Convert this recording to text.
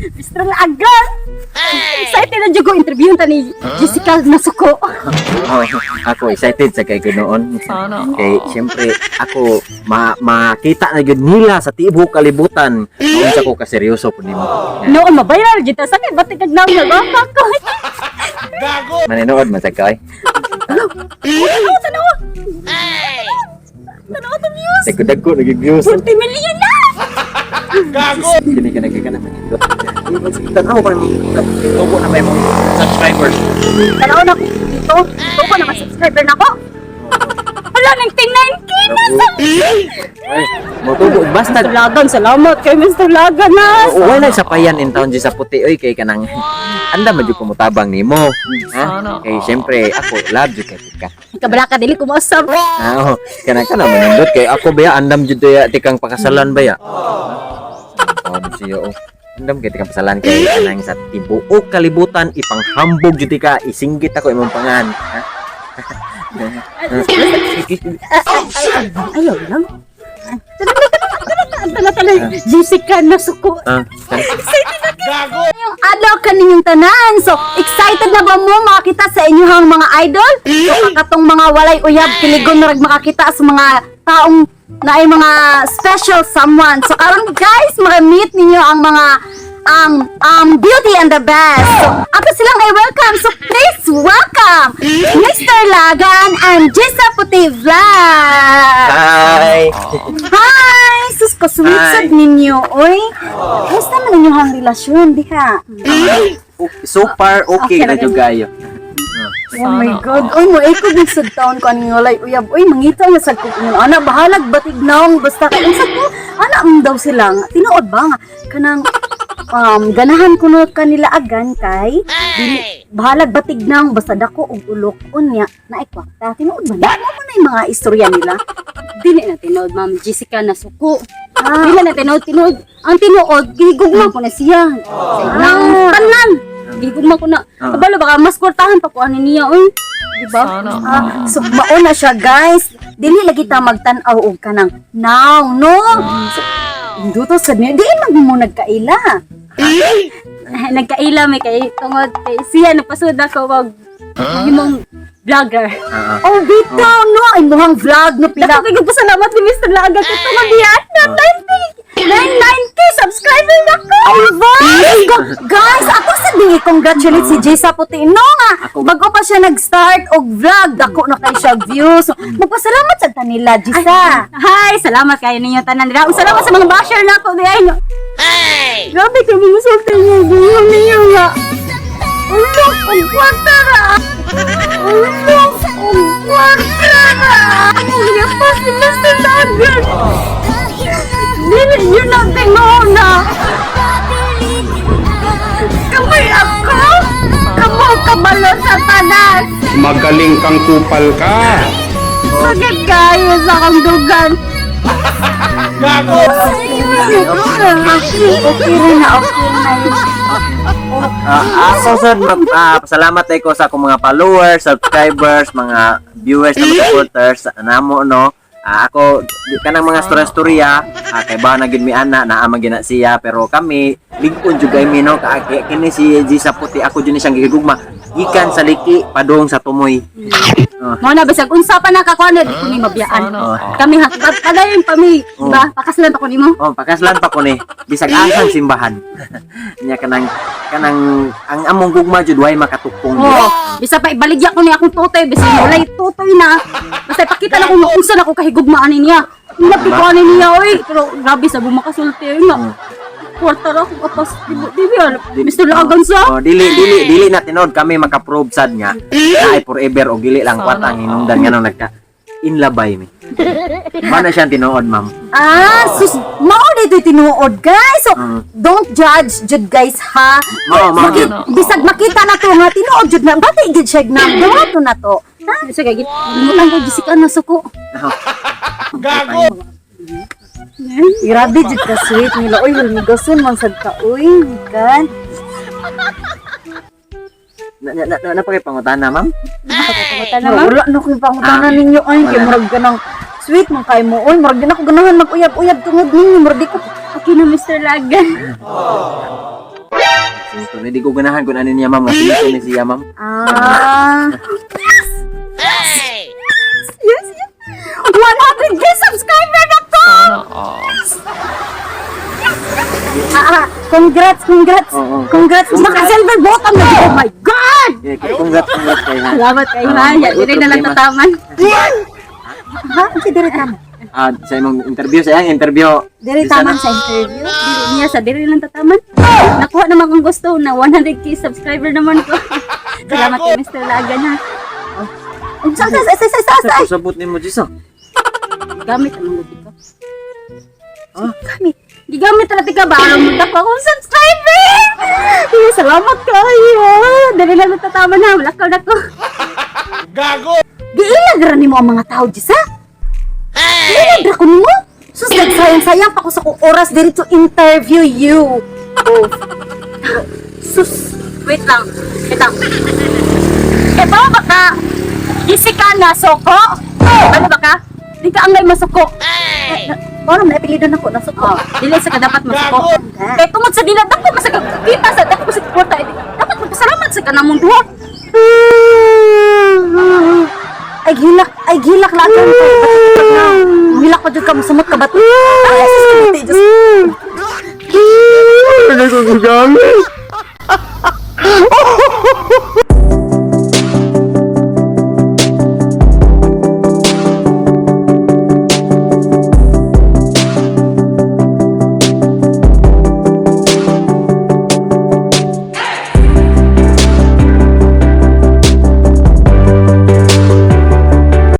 Mr. Lagan! Excited na jud ko interview ta ni Jessica Nasuko. Oh, ako excited sa kay ko noon. Kay siyempre ako makita na gyud nila sa tibuok kalibutan kung unsa ko kaseryoso pud nimo. Noon mabayral jud ta sa kay batik kag naong nagapa ko. Maninood man sa kay. Tanaw, tanaw. Tanaw ta views. Dagko-dagko naging views. 40 million na. Kini ka nagka na manindot. Tanaw pa mo. Tubo na ba imong subscribers? Tanaw na ko dito. Tuko na subscriber na ko. Wala nang 9K na sa. Ay, motubo basta Mr. Lagan, salamat kay Mr. Lagan na. Wala sa payan in town sa puti oy kay kanang anda man jud ko motabang nimo. Ha? Kay siyempre ako love jud kay ka. Kabala ka dili ko mausab. Ah, oh, kanang kana manindot kay ako baya andam jud ya tikang pakasalan baya. Oh, siya oh. Andam kay tikang pakasalan kay kanang sa tibuok kalibutan ipanghambog jud ka isinggit ako imong pangan. Ha? Ayaw lang. Tala tala Jessica Nasuko. Ah, Excited na kayo. Yung adlaw kaninyong tanan. So, excited na ba mo makakita sa inyong mga idol? So, katong mga walay uyab, kiligon na rag makakita sa mga taong na ay mga special someone. So, karon guys, maka-meet ninyo ang mga ang beauty and the best. So, ato silang i-welcome. So, please welcome Mr. Lagan and Jessa Puti Vlog. Hi. Hi! Sus ko, sweet Hi. sad ninyo, oy. Kumusta man inyong ang relasyon, diha? So far okay Okay na na jud kayo. Oh my God. Oy, mo eko din sa taon ko aning walay uyab. Oy, mangita nga sad ko ingon ana bahalag batig naong basta kay unsa ko. Ana man daw sila nga tinuod ba nga kanang ganahan kuno kanila agan kay dili bahalag batig naong basta dako og ulok unya na kwarta. Tinuod ba na? Mo na yung mga istorya nila. Dili na tinuod, Ma'am Jessica na suko. Ah. Dili na tinuod, tinuod. Ang tinuod, gihigugma ko na siya. Sa ilang tanan. Gihigugma ko na. Ah. Kabalo baka mas kwartahan pa ko ani niya, oy. Di ba? Ah, so mao na siya guys. Dili lagi ta magtan-aw og kanang now, no? So, duto sad niya, di man mo nagkaila. Nagkaila may kay tungod kay siya napasud ako wag himong vlogger. Ah, Oh, bitaw no, ay muhang vlog no pila. Dako kay pasalamat ni Mr. Laga kay tungod diya na 99K subscriber na ko. Oh, guys, guys, ako sa di congratulate si Jay Puti. No nga, bago pa siya nag-start og vlog, dako na kay siya views. So, magpasalamat sad ta nila, Jisa. Hi, salamat kayo ninyo tanan dira. Ug salamat sa mga basher na ako diay. Hey! Grabe kay mga sulti niyo, giyon niyo nga. Ulok ang kwarta ra. Ulok ang kwarta ra. Yapas ni Mr. Lagan. Dili yun ang tingon na. Kamay ako. Kamo kabalo sa tanan. Magaling kang kupal ka. Sakit kayo sa akong dugan. Okay rin na, okay na. Ah, ako sad pasalamat ay ko sa akong mga followers, subscribers, mga viewers na mga supporters namo no. Ah, ako kanang mga storya-storya, kay ba na gid mi ana naa man gina siya pero kami lig-on jud kay mi no kini si Jisa Puti ako jud ni siyang gigugma gikan sa liki padung sa tumoy. Oh. Mao na bisag unsa pa na kakuan di ko ni mabiyaan. Oh. Kami ha padayon pa mi, di ba? Pakaslan pa ko nimo. Oh, pakaslan pa ko ni bisag asang simbahan. Nya kanang kanang ang among gugma jud way makatukpong. Oh, bisa pa ibaligya ko ni akong tutoy, bisag walay tutoy na. Basta ipakita na kung unsa na ko kahigugma ani niya. Labi ko ani niya oy, pero grabe sa makasulti oy nga. Kwarta ra akong apas di di ba? Mr. Lagan sa. Oh, dili dili dili na tinuod kami makaprove sad nga na ay forever og dili lang kwarta ang hinungdan nga nung nagka inlabay mi. Mana siya tinuod, ma'am. Ah, sus, mao dito tinuod, guys. So, don't judge jud guys ha. Mao, mao. Bisag makita na to nga tinuod jud na bati gid siya na dawato na to. Ha? Sige, git. Limutan ko Jessica na suko. Gago! Grabe jud ka sweet nila. Oy, hulmigason man sad ka oy. Kan. Na na na, na, na pangutana, ma'am? Nakakatawa naman. Wala na ko'y pangutana Ah, ninyo ay kay wala. murag ganang sweet man kay mo oy, murag di na ko ganahan mag-uyab-uyab tungod ninyo, murag di ko Okay na Mr. Lagan. So hindi ko ganahan kung ano niya, ma'am, nga siliton ni siya, ma'am. Ah. Yes! Yes! 100K subscriber na to! Yes! Ah, ah, congrats, congrats. Oo. Congrats. Naka-silver button na. Oh my God! Yeah, congrats, congrats kay ha. Salamat kay Ah, ha. Ya, may diri na lang problema. tataman. Ha? Ang diri tama. Ah, sa imong interview, sa iyang interview. Diri Bisa tama na. sa interview. Diri niya sa diri lang tataman. Nakuha naman kung gusto na 100K subscriber naman ko. Salamat kay Mr. Lagan ha. Sa sa sa sa sa sa. Sa sabot nimo, Jisa. Gamit ang mga ko. Ah? Gamit. Gigamit talaga ka ba? Aron mo dako akong subscriber! Ay, salamat kayo. Diri lang tataman ha. Wala ka na ko. Giilag ra nimo ang mga tao, Jisa. Hey! Giilag ra ko nimo. Sus, nagsayang-sayang pa ko sa kong oras diri to interview you. Oh. Pero, sus, Wait lang. Wait lang. Eh, ba ka? Isi ka na, soko? Ano ba ka? Di ka angay masuko. Mao na apelyido nako na suko. Oh, dili sa ka dapat masuko. Eh, tungod sa dila, dako masag kita sa dako sa kwarta. Eh, dapat magpasalamat sa kanamong duha. Ay gilak lagan ko. Gilak pa jud ka musamot ka ba? Ay, sus, kabuti, Diyos. Ano ko gagamit?